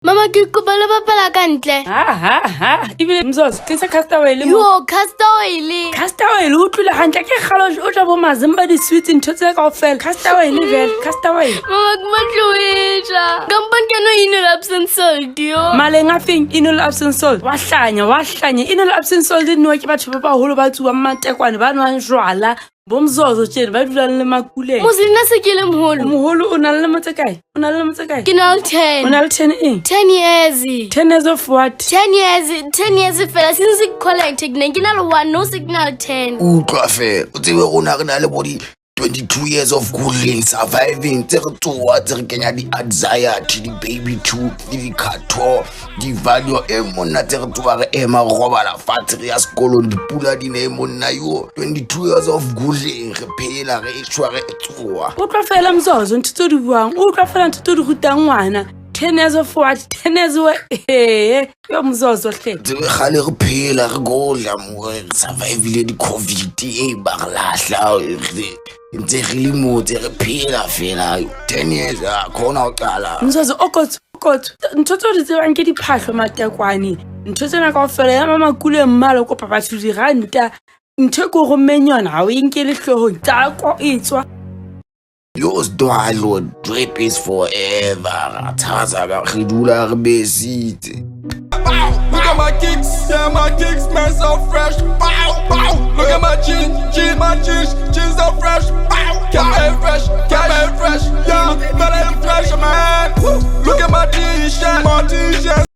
Mama, ke kopa le bapala ka ntle. Ha ha ha, ebile Mzozo, tlisa castor oil mo. Yo, castor oil. Castor oil, o utlwile hantle ke kgale o ja bo mazimba di-sweets, ntho tse kaofela. Castor oil vele, castor oil. Mama, ke batla ho e ja. Kampane ke no Inol Epsom salt yo. Maleng a feng Inol Epsom salt? Wa hlanya, wa hlanya. Inol Epsom salt e nowa ke batho ba baholo ba tsuwang matekwane, ba nwang jwala, bo Mzozo tjena ba dulang le makuleng. Mose, nna se ke le moholo. Moholo, o na le lemo tse kae? O na le lemo tse kae? Ke na le 10. O na le 10 eng? 10 years. 10 years of what? 10 years, 10 years fela since ke collect, ke ne ke na le 1, no, se ke na le 10. Utlwa fela, o tsebe rona re na le bo di 22 years of cooling, surviving, tse re tsoa, tse re kenya di-anxiety, di-baby tooth le di-carto di-value e monna, tse re tsoa, re ema, re robala fatshe, re ya sekolong, dipula di ne monna. Yo, 22 years of cooling, re phela, re shwa, re tsoa. Utlwa fela Mzozo, ntho tse o di buang, o utlwa fela ntho tse o di rutang ngwana. 10 years of what? 10 years wa ee, yo Mzozo hle. Tsebe kgale re phela, re godla mo, re survivile di-COVID e ba re lahla, ntse re le mo, tse re phela fela. 10 years a khona ho qala. Mzozo o kotsi, o kotsi. Ntho tse o di tsebang ke diphahlo, matekwane, ntho tsena kaofela ya mamakuleng mmalo, kopa batho diranta. Ntho e ke o rommeng yona ha o e nkele hloohong, tsako e tswa. Yo, stwalo drip is forever. Ra tshaza, re dula re besitse. Bow. Look at my kicks, yeah, my kicks, man, so fresh. Bow, bow. Look at my jeans, jeans, my jeans, jeans so fresh. Bow, keep it fresh, keep it fresh, yeah, very fresh, man. Woo. Look at my T-shirt, my T-shirt.